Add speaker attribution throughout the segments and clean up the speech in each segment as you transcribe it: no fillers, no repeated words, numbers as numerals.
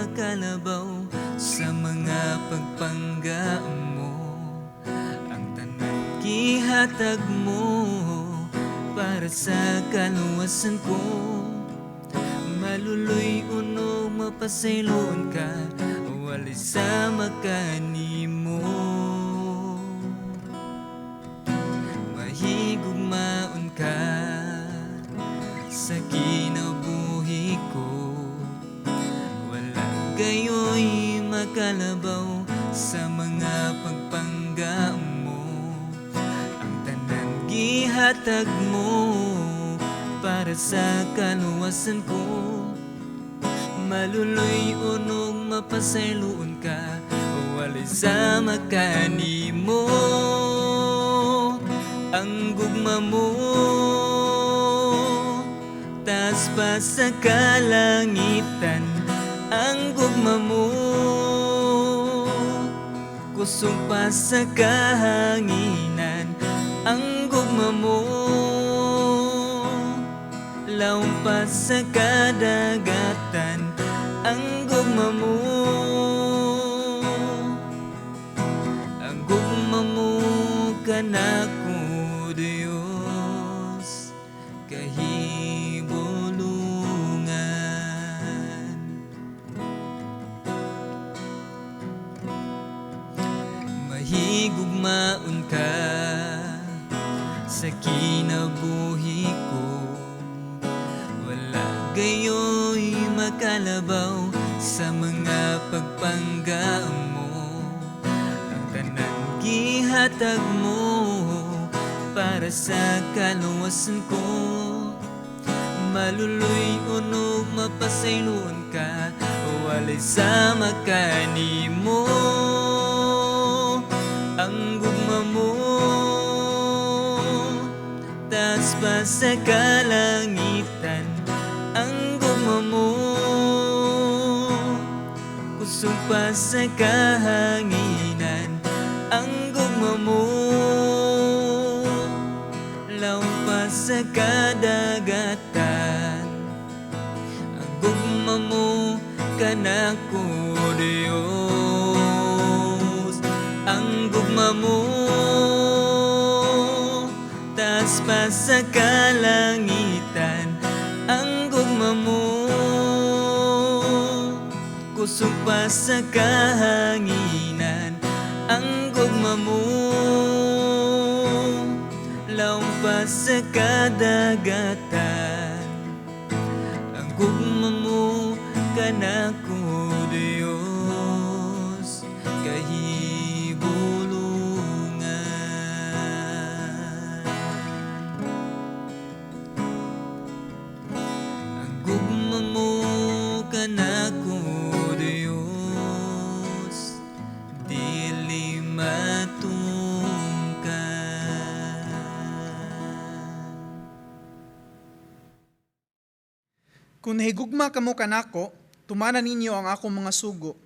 Speaker 1: Makalabaw sa mga pagpangga mo. Ang tanan gihatag mo para sa kaluwasan ko. Maluloy uno mapasayloon ka, walay sama kanimo. Mahigugmaon ka sa kinabuhi ko. Wala gayo'y makalabaw sa mga pagpangga mo. Ang tanan gihatag mo para sa kaluwasan ko. Maluloy unog mapasayloon ka, walay sama kanimo. Ang gugma mo taas pa sa kalangitan. Ang gugma mo kusog pa sa kahanginan. Ang gugma mo lawom pa sa kadagatan. Ang gugma mo, ang gugma mo kanako, Diyos, kahibulungan. Mahigugmaon ka sa kinabuhi ko. Wala gayo'y makalabaw sa mga pagpangga mo. Ang tanan gihatag mo para sa kaluwasan ko. Maluloy unog mapasayloon ka, walay sama kanimo. Ang gugma mo taas pa sa kalangitan. Ang gugma mo kusog pa sa kahanginan. Ang gugma mo lawom pa sa kadagatan. Ang gugma mo kanako, Diyos. Ang gugma mo taas pa sa kalangitan. Ang gugma mo kusog pa sa kahanginan. Ang gugma mo lawom pa sa kadagatan. Ang gugma mo kanako, Diyos, kahibulungan. Ang gugma mo kanako, Diyos, dili matungkad.
Speaker 2: Kung nahigugma kamo kanako, tumana ninyo ang akong mga sugo.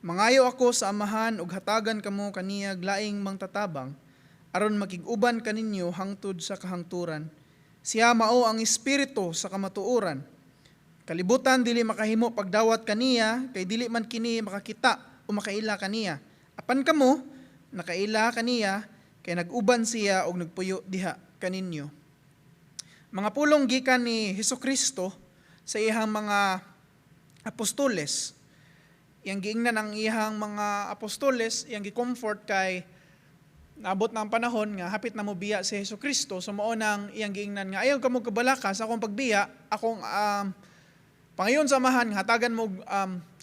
Speaker 2: Mangayo ako sa Amahan ug hatagan kamo kaniyag laing mangtatabang aron makig-uban kaninyo hangtod sa kahangturan. Siya mao ang espiritu sa kamatuoran. Kalibutan dili makahimo pagdawat kaniya kay dili man kini makakita o makaila kaniya. Apan kamo nakaila kaniya kay nag-uban siya og nagpuyo diha kaninyo. Mga pulong gikan ni Hesukristo sa iyang mga apostoles. Iyang giingnan ang iyang mga apostoles, iyang gi-comfort kay naabot na ang panahon nga hapit na mobiya si Hesukristo. So mao nang iyang giingnan nga ayaw kamo kabalaka sa akong pagbiya, akong pangayon sa Amahan hatagan mo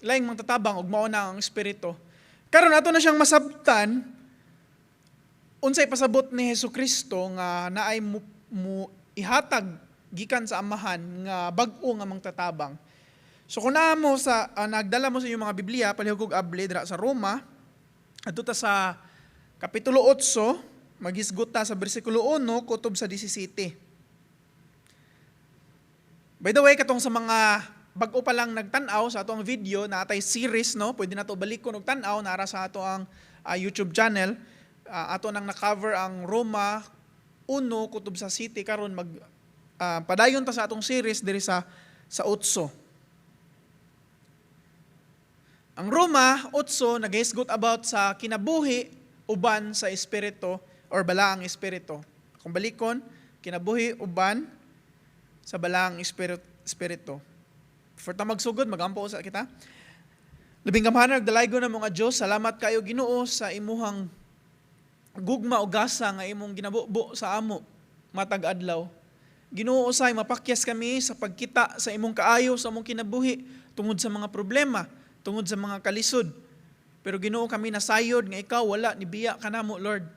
Speaker 2: laing mangtatabang ug mao na ang espiritu. Karon ato na siyang masabtan unsay pasabot ni Hesukristo nga naay mo ihatag gikan sa Amahan nga bag-o nga mangtatabang. So kung naa mo sa nagdala mo sa inyong mga Biblia, palihog og abli dira sa Roma, adto ta sa kapitulo 8, maghisgot ta sa bersikulo 1 kutob sa 17. By the way, katong sa mga bag-o pa lang nagtan-aw sa ato ang video, naatay series, no? Pwede na to balikon og tan-aw nara sa ato ang YouTube channel. Ato nang na-cover ang Roma 1 kutob sa city karon mag padayon ta sa atong series diri sa 8. Ang Roma 8 naghisgot about sa kinabuhi uban sa espiritu or balaang espiritu. Kung balikon, kinabuhi uban sa balaang espiritu. Before ta magsugod, magampo usa kita. Labing gamhanan ug dalaygon namo nga Dios, salamat kayo, Ginoo, sa imuhang gugma o gasa nga imong ginabubo sa amo matag adlaw. Ginoo, usay mapakyas kami sa pagkita sa imong kaayo sa among kinabuhi tungod sa mga problema, tungod sa mga kalisod. Pero Ginoo, kami nasayod nga ikaw wala nibiya kanamo, Lord.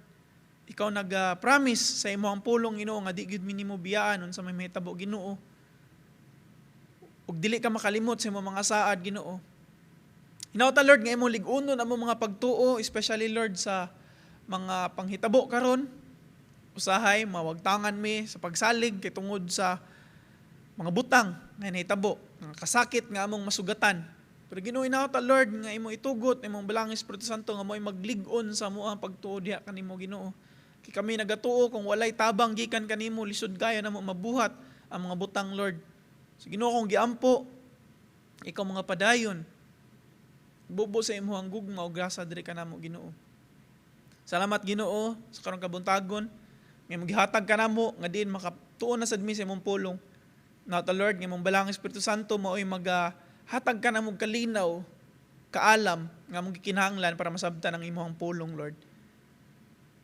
Speaker 2: Ikaw nag-promise sa imong pulong, Ginoo, nga di gyud mi nimo biyaan unsa may mahitabo, Ginoo. Ug dili ka makalimot sa imong mga saad, Ginoo. Hinaot, Lord, nga imong lig-unon among mga pagtuo, especially, Lord, sa mga panghitabo karon. Usahay mawagtangan mi sa pagsalig kay tungod sa mga butang nga nahitabo, mga kasakit nga among masugatan. Pero Ginoo, hinaot, Lord, nga imong itugot imong Balaang Espiritu Santo nga mo'y maglig-on sa amoang pagtuo diha kanimo, Ginoo. Kay kami nagatuo, kung walay tabang gikan kanimo, lisod kayo namo mabuhat ang mga butang, Lord. So Ginoo, akong giampo, ikaw mga padayon. Bubo sa imong gugma ug grasa diri kanamo, Ginoo. Salamat, Ginoo, sa karong kabuntagon nga imong gihatag kanamo nga diin makatuon na sad mi sa imong pulong. Now, the Lord, nga imong Balaang Espiritu Santo mao'y magahatag kanamo kalinaw, kaalam nga among gikinahanglan para masabtan ang imong pulong, Lord.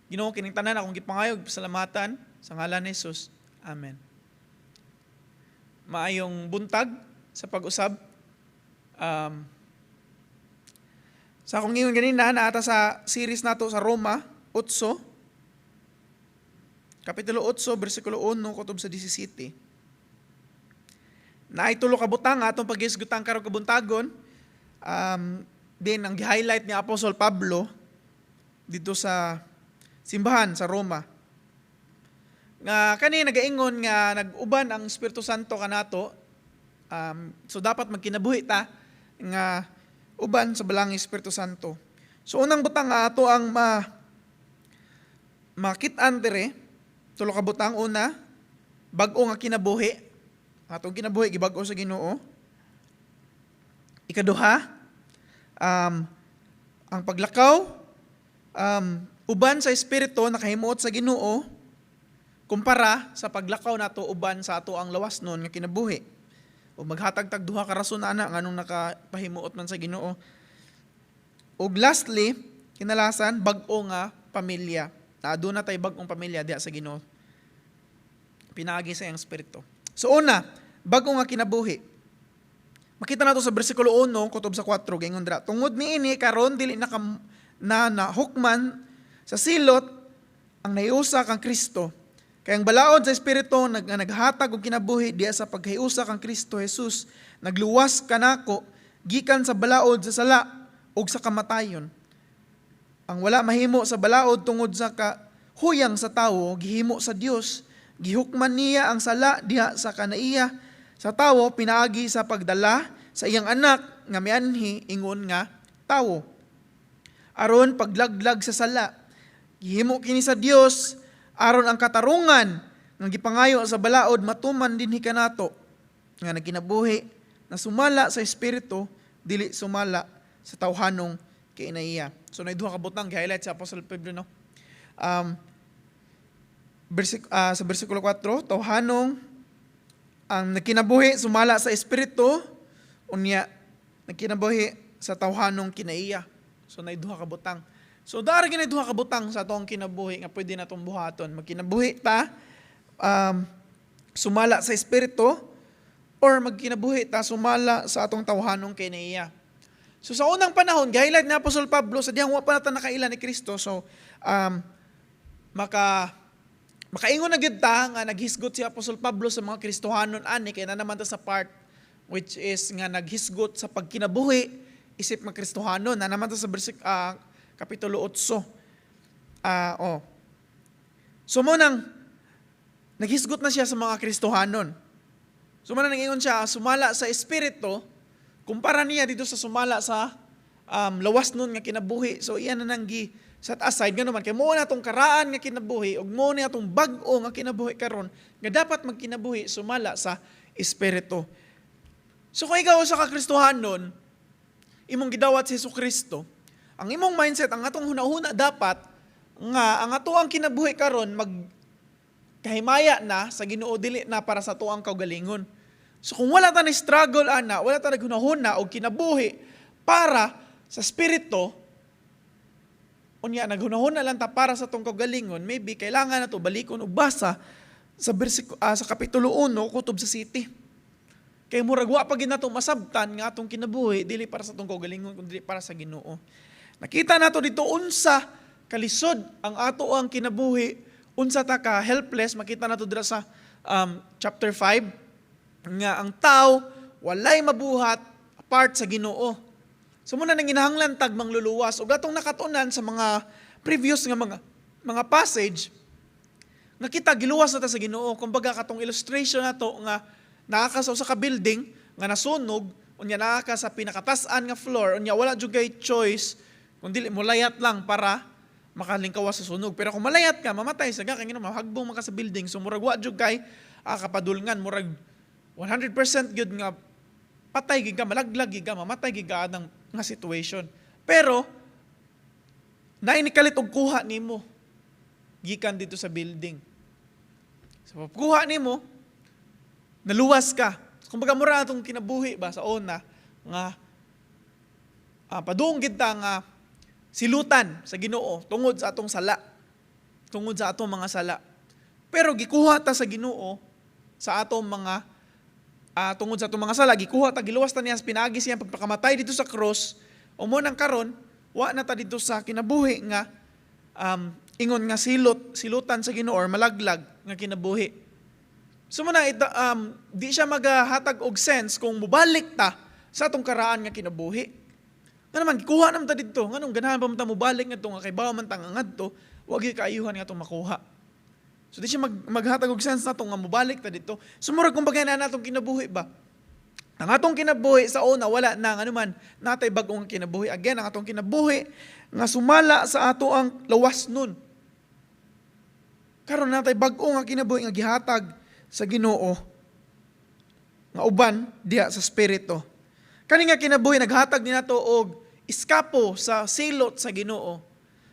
Speaker 2: Ginoo, kining tanan akong gipangayog pasalamatan sa ngalan ni Jesus. Amen. Maayong buntag sa pag-usab. Sa akong ingon ganina, naa ta sa series nato sa Roma 8, Kapitulo 8, bersikulo 1 kutob sa 17. Naay tulo ka butang atong paghisgutan karong kabuntagon. Din ang gi-highlight ni Apostol Pablo dito sa simbahan sa Roma. Nga kani nagaingon nga nag-uban ang Espiritu Santo kanato. So dapat magkinabuhi ta nga uban sa Balaang Espiritu Santo. So unang butang nga ato ang makit-an dire, tulo ka butang. Una, bag-o nga kinabuhi. Atong kinabuhi gibag-o sa Ginoo. Ikaduha, ang paglakaw uban sa espiritu nakahimuot sa Ginoo kumpara sa paglakaw nato uban sa ato ang lawas nun nga kinabuhi. O maghatag tag duha ka rason ana nganong nakapahimuot man sa Ginoo. Ug lastly, kinalasan, bag-o nga pamilya. Na aduna tay bag-ong pamilya diha sa Ginoo pinaagi sa iyang espiritu. So una, bag-o nga kinabuhi. Makita nato sa bersikulo 1 kutob sa 4, gaingon dira: "Tungod niini karon dili na kam, na nahukman sa silot ang nahiusa kang Kristo. Kay ang balaod sa espiritu nga naghatag og kinabuhi diha sa paghiusa kang Kristo Jesus nagluwas kanako gikan sa balaod sa sala ug sa kamatayon. Ang wala mahimo sa balaod tungod sa kahuyang sa tawo, gihimo sa Dios. Gihukman niya ang sala diha sa kanaiya sa tawo pinaagi sa pagdala sa iyang anak nga mianhi ingon nga tawo aron paglaglag sa sala. Gihimo kini sa Dios aron ang katarungan nga gipangayo sa balaod matuman dinhi kanato nga nagkinabuhi na sumala sa espiritu, dili sumala sa tawhanong kinaiya." So naay duha ka butang gi-highlight sa Apostol Pedro, no. Sa bersikulo 4, tawhanong ang nagkinabuhi sumala sa espiritu, unya nagkinabuhi sa tawhanong kinaiya. So naay duha ka butang. So dara gyud duha ka butang sa atong kinabuhi nga pwede natong buhaton. Magkinabuhi ta sumala sa espiritu or magkinabuhi ta sumala sa atong tawhanong kinaiya. So sa unang panahon, gi-highlight ni Apostol Pablo sa dihang wa pa nata nakaila ni Kristo. So makaingon na gyud ta nga naghisgot si Apostol Pablo sa mga Kristohanon ani kay naa naman ta sa part which is nga naghisgot sa pagkinabuhi isip mga Kristohanon. Naa naman ta sa kapitulo 8. Oh. So mao nang naghisgot na siya sa mga Kristohanon. So mao nang nangingon siya sumala sa espiritu, kumpara niya dito sa sumala sa lawas nun nga kinabuhi. So iyan na nang gi set aside ngano man kay mao na atong karaan nga kinabuhi ug mao ni atong bag-o nga kinabuhi karon nga dapat magkinabuhi sumala sa espiritu. So kung ikaw usa ka Kristohanon, imong gidawat si Kristo, ang imong mindset, ang atong hunahuna dapat nga ang atoang kinabuhi karon mag kahimaya na sa Ginoo, dili na para sa atoang kaugalingon. So kung wala ta ni struggle ana, wala ta naghunahuna og kinabuhi para sa spirito, unya naghunahuna lang ta para sa atong kaugalingon, maybe kailangan na to balikon og basa sa bersiko, sa kapitulo 1 kutob sa 7. Kay murag wa pa gid nato masabtan nga atong kinabuhi dili para sa atong kaugalingon kundi para sa Ginoo. Nakita nato dito unsa kalisod ang ato ang kinabuhi, unsa ta ka helpless. Makita nato dira sa chapter 5 nga ang tao walay mabuhat apart sa Ginoo. So muna nang ginahanglan tag mangluluwas ug atong nakatunan sa mga previous nga mga passage nga kita giluwas na ta sa Ginoo. Kumbaga, katong illustration nato nga naa ka sa usa ka building nga nasunog, unya naa ka sa pinakatasan nga floor, unya wala jud kay choice kundi molayat lang para makalingkawas sa sunog. Pero kung malayat ka, mamatay sa ka kay ngano mahagbong man ka sa building. So murag wa jud kay kapadulngan, murag 100% gyud nga patay gid ka, malaglag gid ka, mamatay gid ka anang nga situation. Pero naay nikalit og kuha nimo gikan dito sa building. So kuha nimo, naluwas ka. Kumbaga mura atong kinabuhi ba sa una nga padung gid ta nga silutan sa Ginoo tungod sa atong sala. Tungod sa atong mga sala. Pero gikuha ta sa Ginoo sa atong mga tungod sa atong mga sala, gikuha ta, giluwas ta niya pinaagi siyang pagpakamatay dito sa cross. O mo nang karon, wa na ta dito sa kinabuhi nga ingon nga silot, silutan sa Ginoo or malaglag nga kinabuhi. So mo na ito, di siya magahatag og sense kung mubalik ta sa atong karaan nga kinabuhi. Nga naman, gikuha naman ta dito. Nganong ganahan pa man ta mubalik ngadto nga kay man ta nga ngadto, wa gyud kaayuhan nga atong makuha? So di siya maghatag og sense nato nga mubalik ta dito. So murag kumbaga na natong kinabuhi ba? Ang atong kinabuhi sa una, wala na. Ano man, natay bag-ong kinabuhi. Again, ang atong kinabuhi nga sumala sa ato ang lawas nun. Karon natay bag-o nga kinabuhi nga gihatag sa Ginoo nga uban diha sa spirito. Kani nga kinabuhi naghatag ni nato og iskapo sa silot sa Ginoo.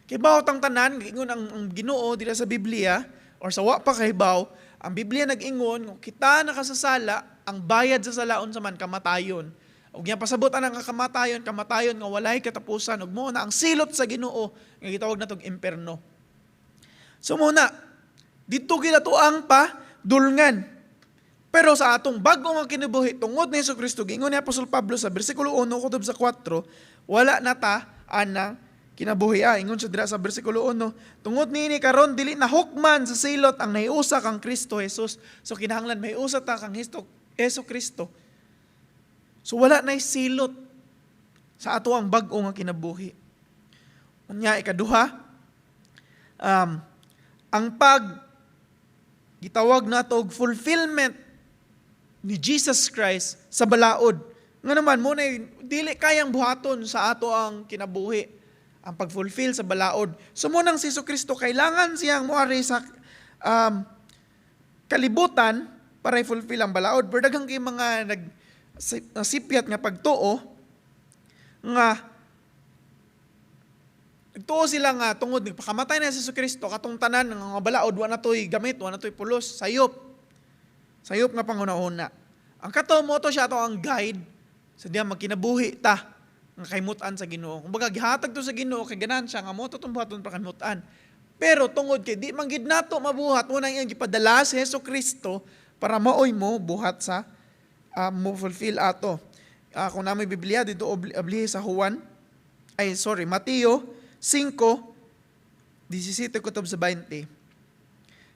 Speaker 2: Kay bawat ang tanan, giingon ang Ginoo dira sa Biblia or sa wa pa kahibaw, ang Biblia nag-ingon kung kita nakasasala, ang bayad sa sala unsa man? Kamatayon. Ug iyang pasabot anang nga kamatayon, kamatayon nga walay katapusan, ug mo na ang silot sa Ginoo nga gitawag natog imperno. So muna, dito gid ato ang pa dulngan. Pero sa atong bag-o nga kinabuhi tungod ni Hesus Kristo, giingon ni Apostol Pablo sa bersikulo 1 kutob sa 4, wala na ta anang kinabuhi. Ingon siya dira sa bersikulo 1, tungod niini karon dili na hukman sa silot ang nahiusa kang Kristo Jesus. So kinahanglan mahiusa ta kang Hesus Kristo. So wala na silot sa ato ang bag-o nga kinabuhi. Unya ikaduha, ang pag gitawag nato og fulfillment ni Jesus Christ sa balaod. Nga naman mo na dili kayang buhaton sa ato ang kinabuhi ang pag-fulfill sa balaod. So mo nang si Kristo kailangan siyang moari sa kalibutan para i-fulfill ang balaod. Pero daghang kay mga nag nasipyat nga pagtuo nga nagtuo sila nga tungod nagpakamatay na si Kristo, katong tanan nga mga balaod wa na to'y gamit, wa na to'y pulos, sayop. Sayop nga panghunahuna. Ang kato mo to siya ato ang guide sa diya magkinabuhi ta nga kaimutan sa Ginoo. Kumbaga gihatag to sa Ginoo kay ganahan siya nga mo to tong buhaton para kaimutan. Pero tungod kay di man gid nato mabuhat, mo nang iyang gipadala si Hesus Kristo para maoy mo buhat sa mo fulfill ato. Kung namoy Biblia dito, oblihi sa Juan, ay sorry, Mateo 5:17 kutob sa 20.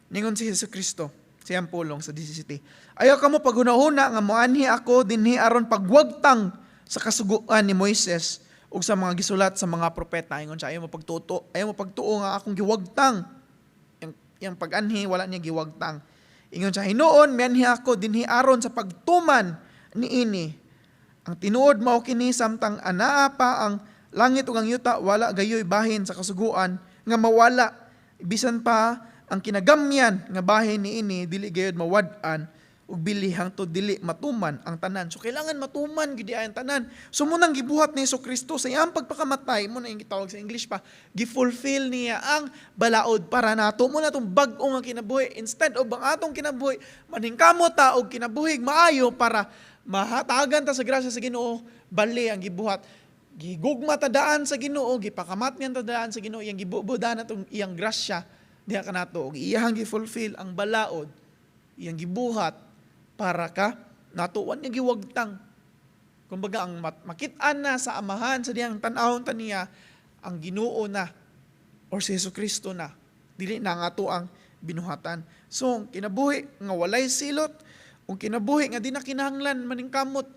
Speaker 2: Ningon si Hesus Kristo siyang pulong sa 17. "Ayaw kamo paghunahuna nga moanhi ako dinhi aron pagwagtang sa kasuguan ni Moises ug sa mga gisulat sa mga propeta." Ingon siya, ayaw mo pagtuo nga akong giwagtang. Yang pag-anhi, wala niya giwagtang. Ingon siya, "Hinuon mianhi ako dinhi aron sa pagtuman niini. Ang tinuod mao kini, samtang anaa pa ang langit ug ang yuta, wala gayoy bahin sa kasuguan nga mawala, bisan pa ang kinagamyan nga bahin niini dili gayud mawad-an Ug bili hangtod dili matuman ang tanan. So kailangan matuman gid ang tanan. So mao nang gibuhat ni Hesus Kristo sa iyang pagpakamatay, mao na yung gitawag sa English pa, gi-fulfill niya ang balaod para nato. Mao na atong bag-o nga kinabuhi. Instead of ang atong kinabuhi, maningkamot ta og kinabuhi maayo para mahatagan ta sa grasya sa Ginoo, bali ang gibuhat, gigugma ta daan sa Ginoo, gipakamat niya ta daan sa Ginoo, iyang gibubo daan atong iyang grasya diha kanato ug iyang gi-fulfill ang balaod, iyang gibuhat para ka nato. Wa niya giwagtang. Kumbaga ang makit-an na sa Amahan sa diyang tan-awon ta niya ang Ginoo na or si Hesus Kristo na. Dili na nga ato ang binuhatan. So, ang kinabuhi nga walay silot, ug kinabuhi nga di na kinahanglan maningkamot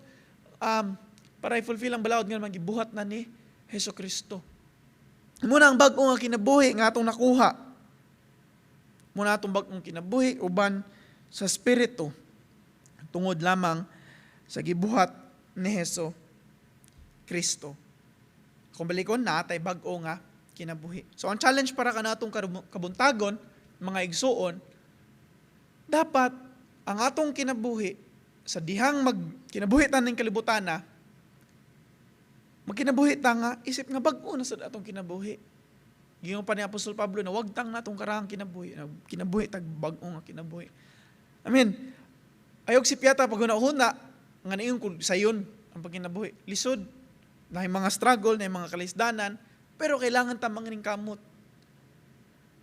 Speaker 2: para i-fulfill ang balaod nga man gibuhat na ni Hesus Kristo. Mao na ang bag-o nga kinabuhi nga atong nakuha. Mao na atong bag-ong kinabuhi uban sa Espiritu tungod lamang sa gibuhat ni Heso Kristo. Kung balikon na, tay bag-o nga kinabuhi. So ang challenge para kanatong kabuntagon, mga igsuon, dapat ang atong kinabuhi sa dihang mag kinabuhi ta ning kalibutan na, magkinabuhi ta nga isip nga bag-o na sa atong kinabuhi. Giingon pa ni Apostol Pablo na wagtang natong karahang kinabuhi, na kinabuhi tag bag-o nga kinabuhi. I mean, ayog sipyata pag huna nga niingon kung sayon ang pagkinabuhi. Lisod, na mga struggle, na mga kalisdanan, pero kailangan ta maningkamot.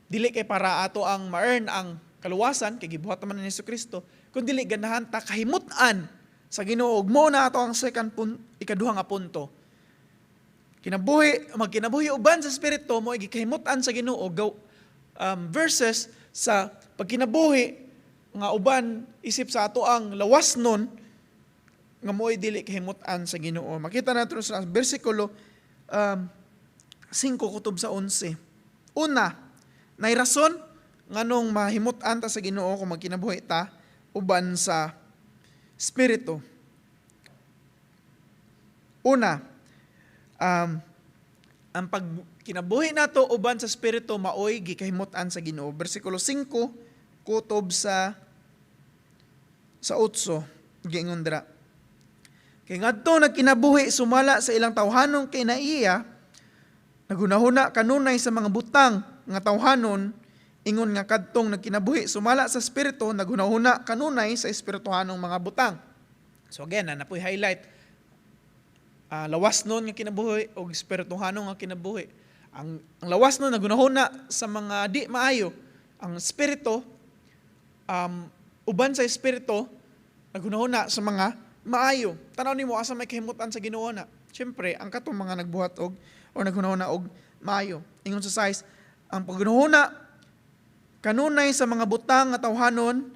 Speaker 2: Dili kay para ato ang ma-earn ang kaluwasan, kay gibuhat naman ni Hesus Kristo, kun dili ganahan ta kahimut-an sa Ginoo. Ug mao na ato ang second ikaduha nga punto. Kinabuhi, magkinabuhi uban sa Espiritu mo gikahimut-an sa Ginoo versus sa pagkinabuhi nga uban isip sa ato ang lawas nun nga mo'y dili kahimut-an sa Ginoo. Makita nato sa bersikulo 5 kutob sa 11. Una, nay rason nganong mahimut-an ta sa Ginoo kung magkinabuhi ta uban sa Espiritu. Una, ang pag kinabuhi nato uban sa Espiritu maoy gikahimut-an sa Ginoo. Bersikulo 5 kutob sa 8, giingon dira. Kay ngadto nagkinabuhi sumala sa ilang tawhanong kinaiya, naghunahuna kanunay sa mga butang nga tawhanon, ingon nga kadtong nagkinabuhi sumala sa Espiritu, naghunahuna kanunay sa espirituhanong mga butang. So again, na napoy highlight lawas nun nga kinabuhi o espirituhanong nga kinabuhi. Ang lawas nun naghunahuna sa mga di maayo. Ang espiritu, uban sa Espiritu, naghunahuna sa mga maayo. Tanaw nimo asa may kahimutan sa Ginoo na. Siyempre, ang katong mga nagbuhat og o naghunahuna og maayo. Ingon sa 6, ang paghunahuna kanunay sa mga butang nga tawhanon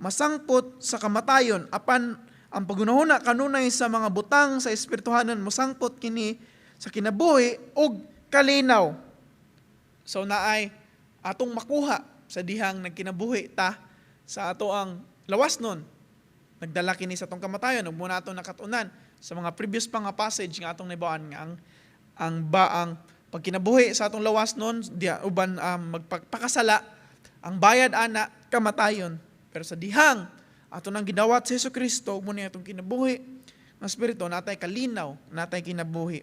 Speaker 2: masangpot sa kamatayon, apan ang paghunahuna kanunay sa mga butang sa espirituhanon mosangpot kini sa kinabuhi ug kalinaw. So naay atong makuha sa dihang nagkinabuhi ta sa ato ang lawas nun. Nagdala kini sa atong kamatayon ug mao na atong nakatunan sa mga previous pa nga passage nga atong nahibaw-an nga ang ba ang pagkinabuhi sa atong lawas nun diya uban magpakasala, ang bayad ana kamatayon. Pero sa dihang ato nang gidawat si Hesus Kristo ug mao ni atong kinabuhi ng Espiritu, natay kalinaw, natay kinabuhi,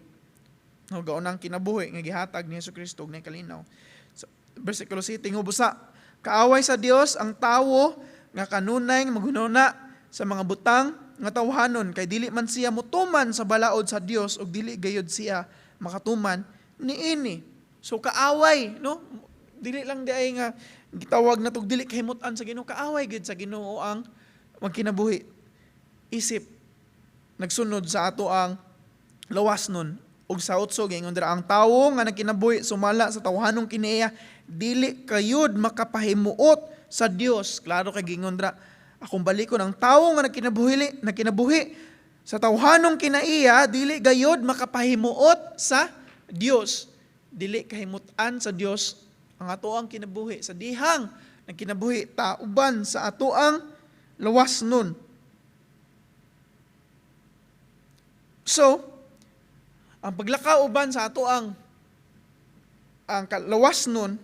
Speaker 2: no, gaunang kinabuhi nga gihatag ni Hesus Kristo ug nay kalinaw. So, versikulo 7, busa kaaway sa Dios ang tawo nga kanunay maghunahuna sa mga butang nga tawhanon, kay dili man siya mutuman sa balaod sa Dios ug dili gayud siya makatuman niini. So kaaway, no? Dili lang di ay nga gitawag na tog dili kahimutan sa Ginoo, kaaway gid sa Ginoo ang magkinabuhi isip nagsunod sa ato ang lawas nun. Ug sa 8, giingon dira, ang tawo nga nagkinabuhi sumala sa tawhanong kinaiya dili kayod makapahimuot sa Dios. Klaro kay giingon dira. Akong balikon, ang tawo nga nagkinabuhi sa tawhanong kinaiya dili gayod makapahimuot sa Dios. Dili kahimutan sa Dios ang ato ang kinabuhi sa dihang nagkinabuhi ta uban sa ato ang lawas nun. So, ang paglakaw uban sa ato ang lawas nun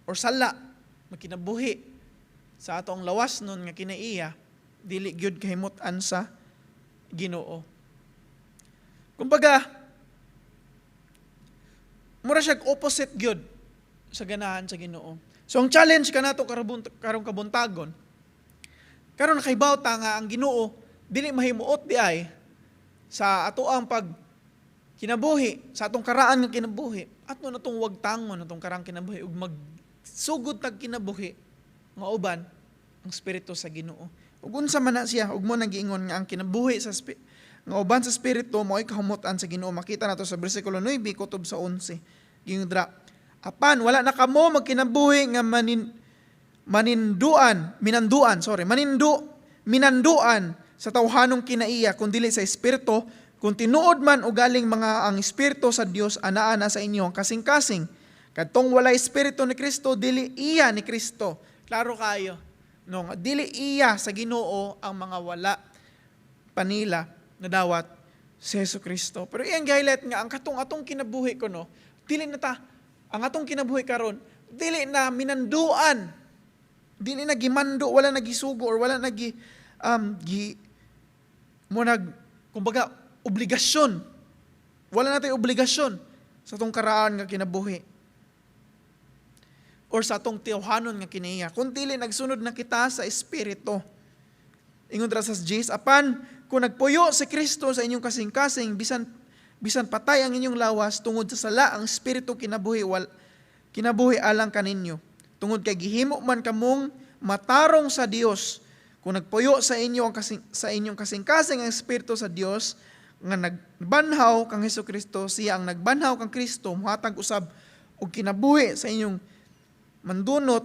Speaker 2: or sala, magkinabuhi sa ato ang lawas nun nga kinaiya, Dili gyud kahimut-an sa Ginoo. Kumbaga, mura siya opposite gyud sa ganahan sa Ginoo. So ang challenge kanato karong kabuntagon, karon nakaibaw ta nga ang Ginoo dili mahimuot diay sa atoang pag kinabuhi, sa atong karaan nga kinabuhi, ato na tong wagtangon atong karaang kinabuhi ug magsugod tag kinabuhi nga uban ang espiritu sa Ginoo. Ug unsa man na siya, ug mo nang giingon nga ang kinabuhi nga uban sa espiritu mao'y kahumutan sa Ginoo. Makita nato sa bersikulo 9 kutob sa 11. Giingon dra, "Apan wala na kamo magkinabuhi nga maninduan, minanduan, sorry, minanduan sa tawhanong kinaiya kun dili sa espiritu, kung tinuod man o galing mga ang espiritu sa Dios anaa na sa inyo ang kasing-kasing. Kadtong walay espiritu ni Kristo, dili iya ni Kristo." Klaro kayo. No, nga dili iya sa Ginoo ang mga wala panila nadawat si Jesu Kristo. Pero iyang highlight nga ang katong atong kinabuhi ko, no, dili na ta ang atong kinabuhi karon dili na minanduan, dili na gimando, wala nagisugo or wala nagi gi mo nag kumbaga obligasyon. Wala na tay obligasyon sa atong karaan nga kinabuhi or sa atong tawhanon nga kinaiya. Kung dili nagsunod na kita sa espiritu. Ingon dra sa 10, "Apan kung nagpuyo si Kristo sa inyong kasing-kasing, bisan bisan patay ang inyong lawas tungod sa sala, ang espiritu kinabuhi alang kaninyo. Tungod kay gihimo man kamong matarong sa Dios kung nagpuyo sa inyong kasing-kasing ang espiritu sa Dios nga nagbanhaw kang Hesus Kristo. Siya ang nagbanhaw kang Kristo muhatag usab og kinabuhi sa inyong mandunot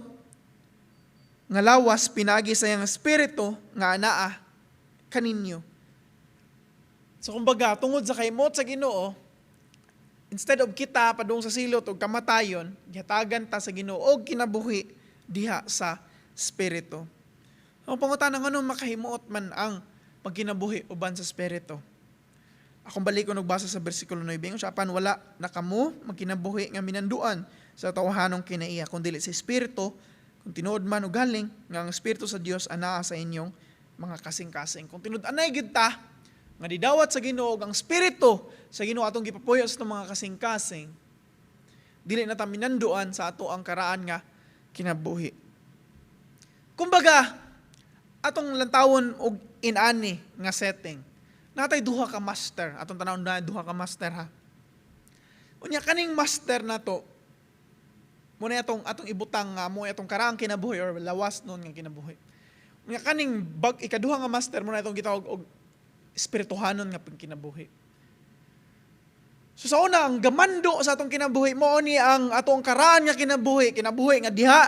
Speaker 2: nga lawas pinaagi sa iyang espiritu nga anaa kaninyo." So kumbaga, tungod sa kaimot sa Ginoo, instead of kita padung sa silot og kamatayon, gihatagan ta sa Ginoo og kinabuhi diha sa espiritu. Ang pangutana, ngano makahimuot man ang pagkinabuhi uban sa espiritu? Akong balik ko nagbasa sa bersikulo 9, ingon siya, "Apan wala na kamo magkinabuhi nga minanduan sa tawhanong kinaiya, kun dili sa espiritu, kung tinuod man o galing nga ang espiritu sa Dios anaa sa inyong mga kasing-kasing." Kung tinud anay gid ta nga didawat sa Ginoo ang espiritu sa Ginoo atong gipapuyo sa atong mga kasing-kasing, dili na ta minanduan sa ato ang karaan nga kinabuhi. Kumbaga, atong lantawon og inani nga setting. Natay duha ka master. Atong tanawon na duha ka master ha. Unya kaning master nato muna atong atong ibutang nga mo atong karaang kinabuhi or lawas nun nga kinabuhi. Unya kaning bag ikaduha nga master mo na itong gitawag og espirituhanon nga pagkinabuhi. So sa una, ang gamando sa atong kinabuhi mao ni ang atong karaan nga kinabuhi, kinabuhi nga diha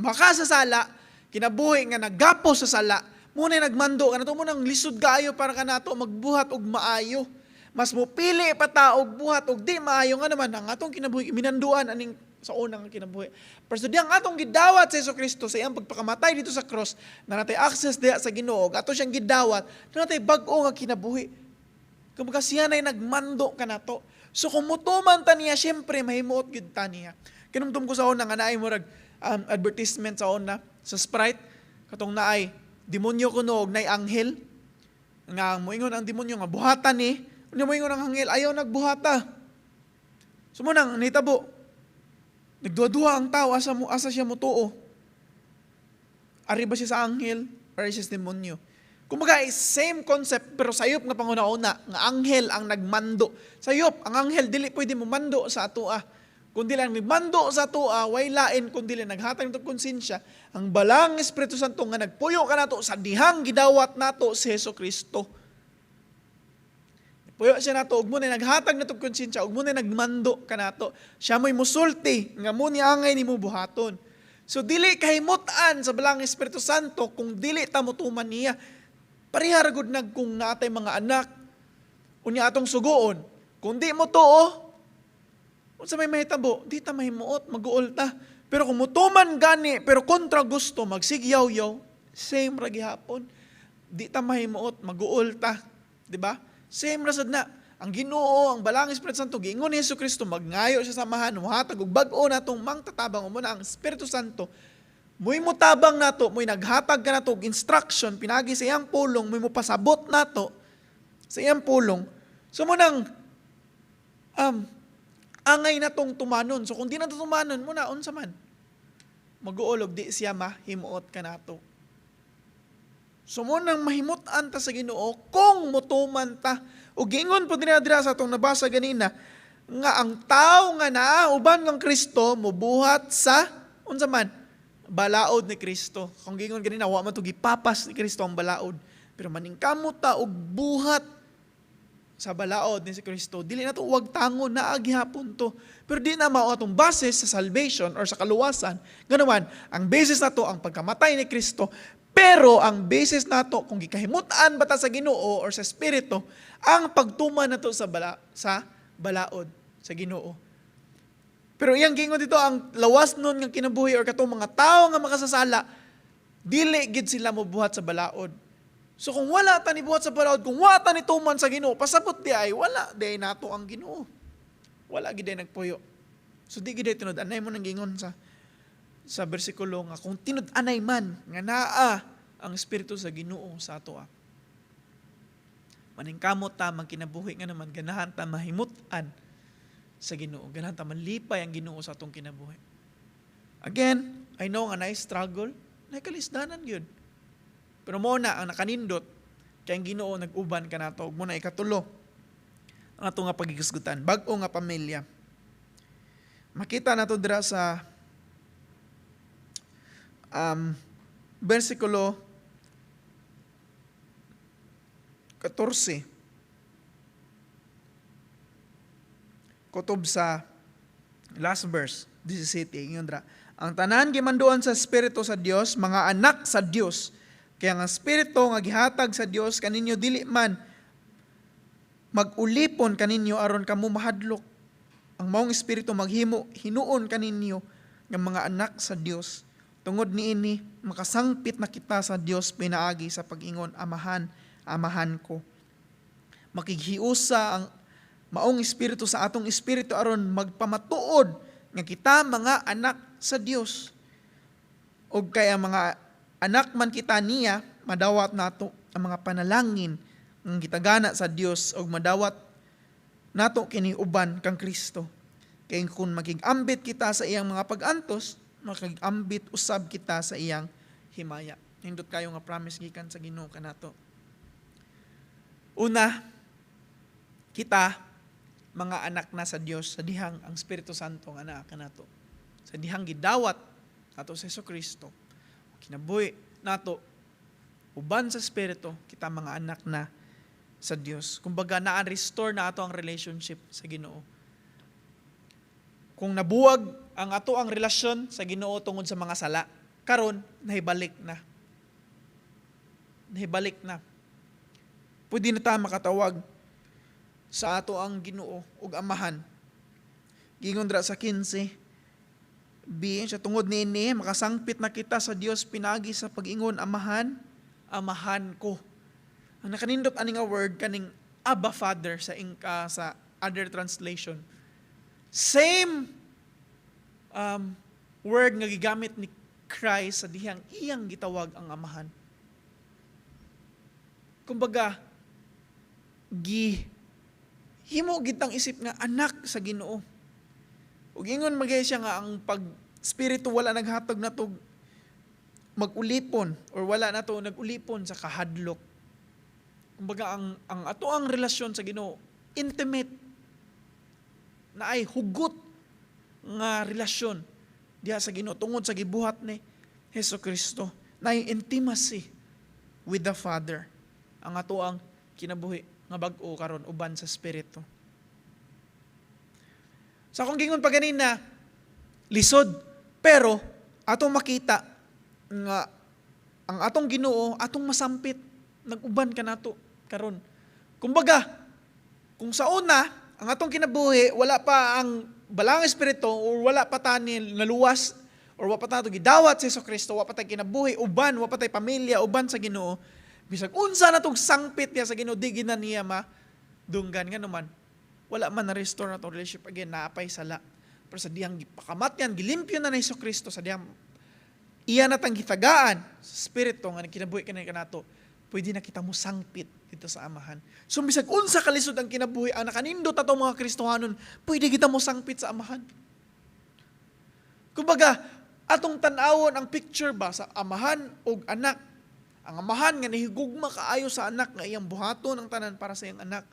Speaker 2: makasasala, kinabuhi nga nagapos sa sala. Mo na nagmando kanato mo nang lisod kaayo para kanato magbuhat og maayo. Mas mopili pa ta og buhat og di maayo nga naman ang atong kinabuhi minanduan aning sa unang kinabuhi. Pero so diyang atong gidawat sa Hesus Kristo sa iyang pagpakamatay dito sa cross, na natay access diha sa Ginoo, ato siyang gidawat, na natay bag-o nga kinabuhi. Kumbaga siya na'y nagmando kanato. So kung mutuman ta niya, syempre mahimuot gyud ta niya. Kinumdum ko sa una nga naay murag advertisement sa una sa Sprite, katong naay demonyo kuno og naay anghel nga moingon ang demonyo nga buhatan ni, unya moingon ang anghel, "Ayaw nagbuhata." So mo nang nitabo, nagduha-duha ang tao asa siya motuo. Ari ba siya sa anghel or siya sa demonyo? Kumbaga, eh, same concept pero sayop nga panguna-una nga anghel ang nagmando. Sayop, ang anghel dili pwede mo mando sa atoa. Kung dili ang nagmando sa atoa, way lain kung dili naghatag nito konsensya ang balang Espiritu Santo nga nagpuyo kanato sa dihang gidawat nato si Hesus Kristo. Puyo siya nato ug mo na naghatag nato konsensya ug mo na nagmando kanato. Siya mo'y musulti nga mo ni angay nimo buhaton. So dili kahimutan sa balang Espiritu Santo kung dili ta motuman niya. Pareha ra gud nag kung naatay mga anak, unya atong suguon, kung di mo tuo, unsa may mahitabo, di ta mahimuot, maguol ta. Pero kung mutuman gani, pero kontra gusto, magsigyaw-yaw, same ra gihapon. Di ta mahimuot, maguol ta. Di ba? Same ra sad na. Ang Ginoo, ang Balang Espiritu Santo, giingon ni Hesus Kristo, magngayo siya sa Amahan, muhatag og bag-o natong mangtatabang mo na ang Espiritu Santo. Mo'y mutabang nato, mo'y naghatag ka nato og instruction pinagi sa iyang pulong, mo'y mupasabot nato sa iyang pulong. So mao nang angay na tong tumanon. So kung di na to tumanon, mao na unsa man? Mag-uol og di siya mahimuot kanato. So mao nang mahimut-an ta sa Ginoo kung mutuman ta. O giingon po dinha dira sa atong nabasa ganina nga ang tao nga naa uban kang Kristo mubuhat sa unsa man? Balaod ni Kristo. Kung giingon ganina, wa man to gipapas ni Kristo ang balaod. Pero maningkamot ta og buhat sa balaod ni si Kristo. Dili na to wag tangon, naa gihapon to. Pero di na mao atong basis sa salvation or sa kaluwasan. Ganaman, ang basis nato ang pagkamatay ni Kristo. Pero ang basis nato kung gikahimutan ba ta sa Ginoo or sa Espiritu, ang pagtuman nato sa balaod sa Ginoo. Pero iyang giingon dito, ang lawas nun nga kinabuhi or katong mga tao nga makasasala, dili gid sila mobuhat sa balaod. So kung wala ta ni buhat sa balaod, kung wala ta ni tuman sa Ginoo, pasabot di ay wala di ay nato ang Ginoo. Wala gid ay nagpuyo. So di gid ay tinud-anay mao nang giingon sa bersikulo nga kung tinud-anay man nga naa ang Espiritu sa Ginoo sa ato ah. Maningkamot ta magkinabuhi nga naman, ganahan ta mahimut-an sa Ginoo. Ganahan ta malipay ang Ginoo sa atong kinabuhi. Again, I know nga naay struggle, naay kalisdanan gyud. Pero mao na ang nakanindot kay ang Ginoo nag-uban kanato. Ug mao na ikatulo ang ato nga paghigisgutan, bag-o nga pamilya. Makita nato dira sa bersikulo 14 kutob sa last verse 17, ingon dira, "Ang tanan gimanduan sa Espiritu sa Dios, mga anak sa Dios. Kaya ang Espiritu nga gihatag sa Dios kaninyo dili man mag-ulipon kaninyo aron kamo mahadlok. Ang maong Espiritu maghimo hinuon kaninyo nga mga anak sa Dios. Tungod niini makasangpit na kita sa Dios pinaagi sa pag-ingon, 'Amahan, Amahan ko.' Makighiusa ang maong Espiritu sa atong espiritu aron magpamatuod nga kita mga anak sa Dios. Ug kay ang mga anak man kita niya, madawat nato ang mga panalangin nga gitagana sa Dios ug madawat nato kini uban kang Kristo. Kay kung makig-ambit kita sa iyang mga pag-antos, makig-ambit usab kita sa iyang himaya." Nindot kayo nga promise gikan sa Ginoo kanato. Una, kita mga anak na sa Dios sa dihang ang Espiritu Santo nga naa kanato. Sa dihang gidawat nato sa Kristo. Kinabuhi nato uban sa Espiritu, kita mga anak na sa Dios. Kumbaga na-restore na ato ang relationship sa Ginoo. Kung nabuwag ang ato ang relasyon sa Ginoo tungod sa mga sala, karon nahibalik na. Nahibalik na. Pwede na ta makatawag sa ato ang Ginoo ug Amahan. Gingon dira sa 15 B, siya, "Tungod niini makasangpit na kita sa Dios pinagi sa pag-ingon, 'Amahan, Amahan ko.'" Ang nakanindot ani nga word kaning Abba Father sa other translation. Same word nga gigamit ni Christ sa dihang iyang gitawag ang Amahan. Kumbaga, gi himo gitang isip nga anak sa Ginoo. Ug ingon magay siya nga ang pag spirito wala naghatag nato mag-ulipon or wala nato nag-ulipon sa kahadlok. Kumbaga ang ato ang relasyon sa Ginoo intimate na ay hugot nga relasyon diha sa Ginoo tungod sa gibuhat ni Hesus Kristo na intimacy with the Father ang ato ang kinabuhi nga bag-o karon uban sa Espiritu. Sa akong gingon pa ganina, lisod, pero atong makita nga ang atong Ginoo atong masampit, nag-uban kanato karon. Kumbaga, kung sa una ang atong kinabuhi wala pa ang Balaang Espiritu or wala pa tani naluwas or wa pa tato gidawat si Kristo, wa pa tay kinabuhi uban, wa pa tay pamilya uban sa Ginoo, bisag unsa na tong sangpit niya sa Ginoo, di gina niya madunggan nga naman wala man na restore na tong relationship. Again, naapay sala. Pero sa dihang gipakamatyan, gilimpyo na ni Kristo, sa dihang Iya na tang gitagaan sa Espiritu nga nagkinabuhi kani kanato, pwede na kita mo sangpit dito sa Amahan. So bisag unsa kalisod ang kinabuhi, ang nakanindot ato mga Kristohanon, pwede kita mo sangpit sa Amahan. Kumbaga, atong tan-awon ang picture ba sa amahan og anak. Ang amahan nga nahigugma kaayo sa anak nga iyang buhaton ang tanan para sa iyang anak.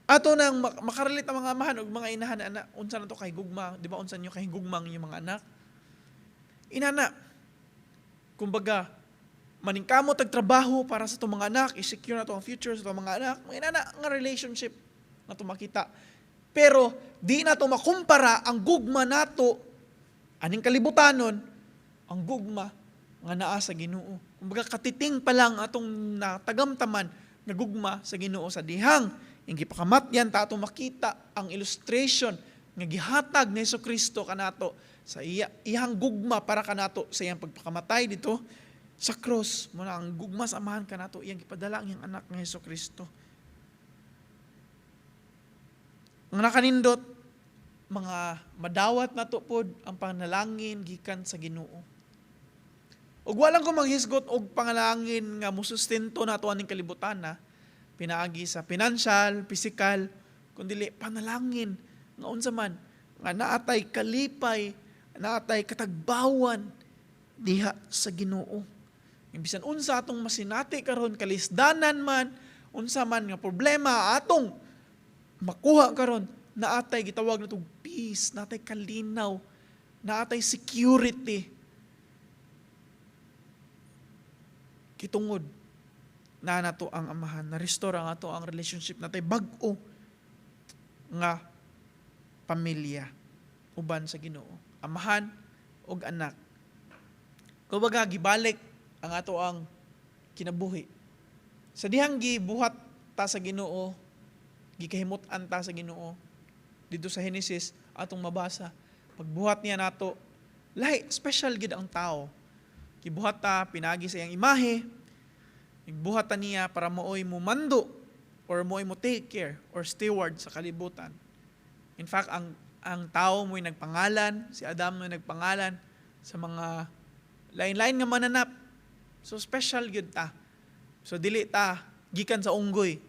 Speaker 2: Ato nang makarelate ang mga amahan og mga inahan na anak, unsa na to kahigugma, di ba, unsa niyo kahigugma ang inyong mga anak? Inana. Kumbaga, maningkamot tag trabaho para sa atong mga anak, i-secure na to ang future sa atong mga anak, mga inana nga relationship nga to makita. Pero di na to makumpara ang gugma nato aning kalibutanon, ang gugma nga naa sa Ginoo. Kumbaga, katiting pa lang atong natagamtaman nga gugma sa Ginoo sa dihang iyang gipakamatyan ta, atong makita ang illustration nga gihatag ni Kristo kanato sa iya, iyang gugma para kanato sa iyang pagpakamatay dito sa cross. Mao na ang gugma sa Amahan kanato, iyang gipadala ang iyang anak nga Hesus Kristo. Ang nakanindot, mga madawat nato pod ang panalangin gikan sa Ginoo. Ug walang ko manghisgot og panalangin nga mosustento nato aning kalibutan na pinaagi sa financial, physical, kundi panalangin nga unsa man nga naatay kalipay, naatay katagbawan diha sa Ginoo. Bisan unsa atong masinati karon, kalisdanan man, unsa man nga problema atong makuha karon, naatay gitawag natong peace, naatay kalinaw, naatay security. Kitungod na nato ang Amahan, na-restore ang ato ang relationship natay bag-o nga pamilya uban sa Ginoo. Amahan ug anak. Kumbaga, gibalik ang ato ang kinabuhi. Sa dihang gibuhat ta sa Ginoo, gikahimut-an ta sa Ginoo. Dito sa Genesis atong mabasa, pagbuhat niya nato, lahi special gid ang tao. Gibuhat ta pinagi sa iyang imahe. Gibuhat ta niya para maoy mo mando or maoy mo take care or steward sa kalibutan. In fact, ang tao mo'y nagpangalan, si Adam mo'y nagpangalan sa mga lain-lain nga mananap. So special gyud ta. So dili ta gikan sa unggoy.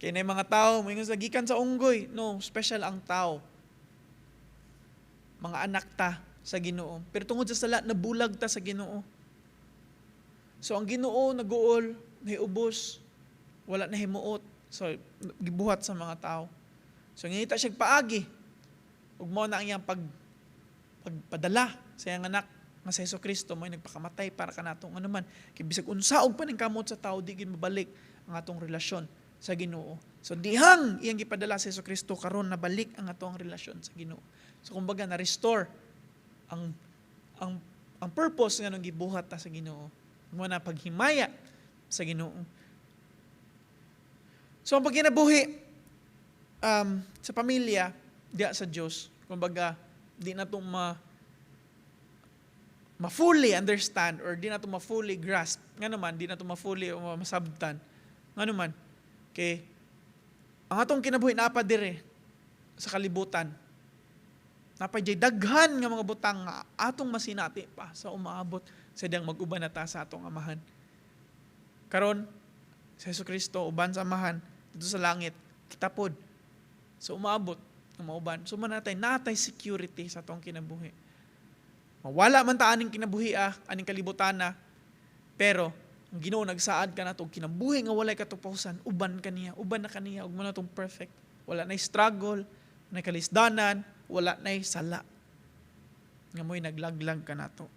Speaker 2: Kay na mga tao moingon sa gikan sa unggoy. No, special ang tao. Mga anak ta sa Ginoo. Pero tungod sa sala, nabulag ta sa Ginoo. So ang Ginoo naguol, nahiubos, wala na himuot. So gibuhat sa mga tao. So ngita siya paagi. Ug mao na ang iyang pagpadala sa iyang anak nga si Hesus Kristo, mo'y nagpakamatay para kanato. Ngano man kay bisag unsa og paningkamot sa tao, di gid mabalik ang atong relasyon sa Ginoo. So dihang iyang gipadala si Hesus Kristo, karon nabalik ang atong relasyon sa Ginoo. So kumbaga, na-restore ang purpose nga nung gibuhat ta sa Ginoo. Mo na paghimaya sa Ginoo. So ang pagkinabuhi sa pamilya diya sa Dios, kumbaga di na to ma-fully understand or di na to ma-fully grasp. Nga naman, di na to ma-fully o masabtan. Nga naman, kay ang atong kinabuhi naa pa dire sa kalibutan. Napay jay daghan nga mga butang nga atong masinati pa sa umaabot sa diyang mag-uban na ta sa atong Amahan. Karon, sa Hesus Kristo uban sa Amahan dito sa langit, kita pod sa umaabot nga mauban. So man natay security sa atong kinabuhi. Mawala man ta aning kinabuhi aning kalibutan na, pero ang Ginoo nagsaad ka nato og kinabuhi nga walay katupasan, uban kaniya, uban na kaniya ug mo na tong perfect. Wala nay struggle, nay kalisdanan, wala nay sala. Nga mo'y naglaglag kanato.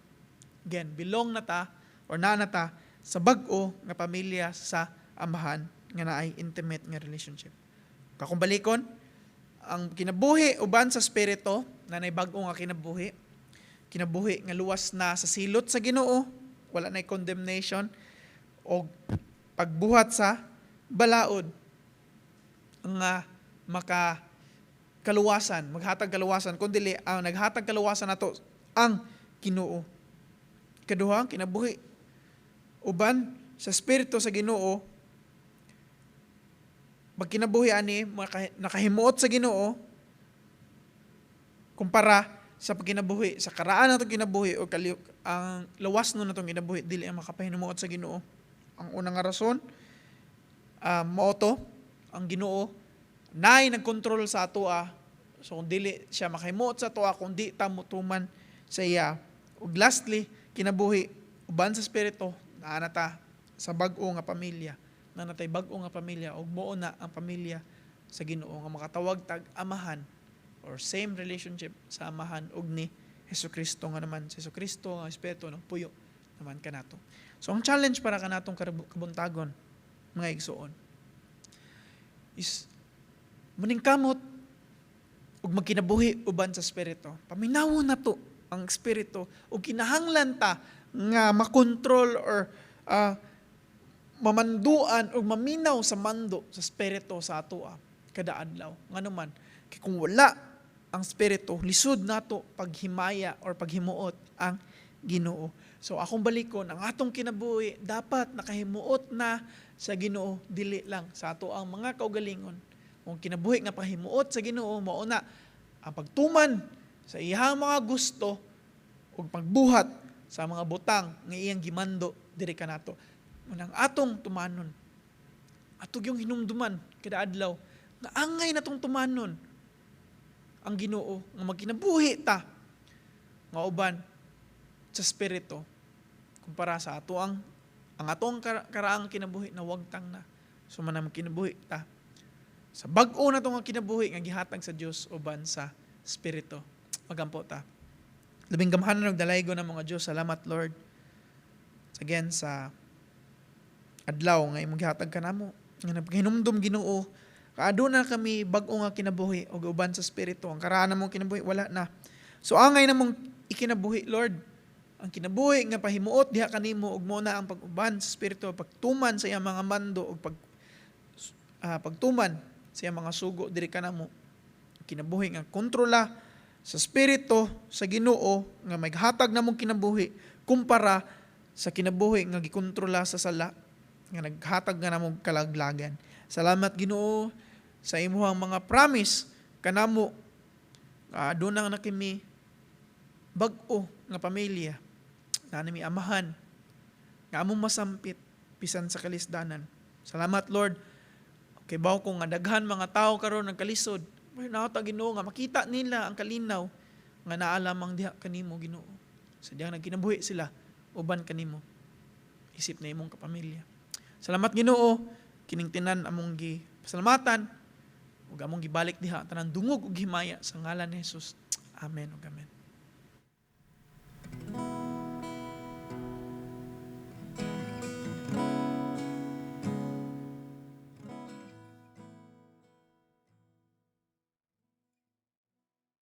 Speaker 2: Again, belong na ta or naa na ta sa bag-o nga pamilya sa Amahan nga naay intimate nga relationship. Kakong balikon, ang kinabuhi uban sa Espiritu, na nay bag-o nga kinabuhi, kinabuhi nga luwas na sa silot sa Ginoo, wala nay condemnation, o pagbuhat sa balaod nga maka kaluwasan, maghatag kaluwasan, kun dili ang naghatag kaluwasan nato ang Ginoo. Kaduha, kinabuhi uban sa Espiritu sa Ginoo, pag kinabuhi ani nakahimuot sa Ginoo kumpara sa pagkinabuhi, sa karaan natong kinabuhi o ang lawas no natong kinabuhi dili ang makapahimuot sa Ginoo. Ang unang nga rason, mao to, ang Ginoo naay nagkontrol sa atoa. So kung dili siya makahimuot sa atoa kung di ta motuman sa iya. Ug lastly, kinabuhi uban sa Espiritu, naa na ta sa bag-o nga pamilya. Naa na tay bag-o nga pamilya ug mao na ang pamilya sa Ginoo nga makatawag tag Amahan or same relationship sa Amahan ug ni Hesukristo, nga naman si Hesukristo nga Espiritu nagpuyo naman kanato. So ang challenge para kanatong kabuntagon, mga igsuon, is maningkamot ug magkinabuhi uban sa Espiritu. Paminawon nato ang Espiritu ug kinahanglan ta nga makontrol or mamanduan o maminaw sa mando sa Espiritu sa atoa kada adlaw. Ngano man, kay kung wala ang Espiritu, lisod nato paghimaya or paghimuot ang Ginoo. So akong balikon, ang atong kinabuhi dapat nakahimuot na sa Ginoo, dili lang sa ato ang mga kaugalingon. Kung kinabuhi nga pahimuot sa Ginoo, mao na ang pagtuman sa iyang mga gusto ug pagbuhat sa mga butang nga iyang gimando diri kanato. Unang atong tumanon. Ato gyung hinumduman kada adlaw nga angay natong tumanon ang Ginoo, nga magkinabuhi ta nga uban sa Espiritu kumpara sa ato ang atong karaang kinabuhi na wagtang na. So man ang kinabuhi ta sa bag-o na nga kinabuhi nga gihatag sa Dios uban sa Espiritu. Magampo ta. Labing gamhanan ug dalaygon nga mga Dios, salamat, Lord, again sa adlaw nga imong gihatag kanamo nga nagpahinumdum, Ginoo, kaaduna kami bag-o nga kinabuhi ug uban sa Espiritu. Ang karaan namong kinabuhi, wala na. So angay namong ikinabuhi, Lord, ang kinabuhi nga pahimuot diha kanimo ug mo na ang pag-uban sa Espiritu, pagtuman sa iyang mga mando ug pagtuman sa iyang mga sugo diri kanamo, kinabuhi nga kontrola sa Espiritu sa Ginoo nga maghatag namong kinabuhi kumpara sa kinabuhi nga gikontrola sa sala nga naghatag nga namong kalaglagan. Salamat, Ginoo, sa imuhang mga promise kanamo. Aduna na kimi bag-o nga pamilya na nami Amahan nga among masampit bisan sa kalisdanan. Salamat, Lord. Kay baw ko nga daghan mga tao karon nagkalisod. Pero ta, Ginoo, nga makita nila ang kalinaw nga naa lamang diha kanimo, Ginoo. Sa diyang nagkinabuhi sila uban kanimo isip na imong kapamilya. Salamat, Ginoo, kining tinan among gi pasalamatan ug among gibalik diha tanan dungog ug himaya sa ngalan ni Jesus. Amen ug amen.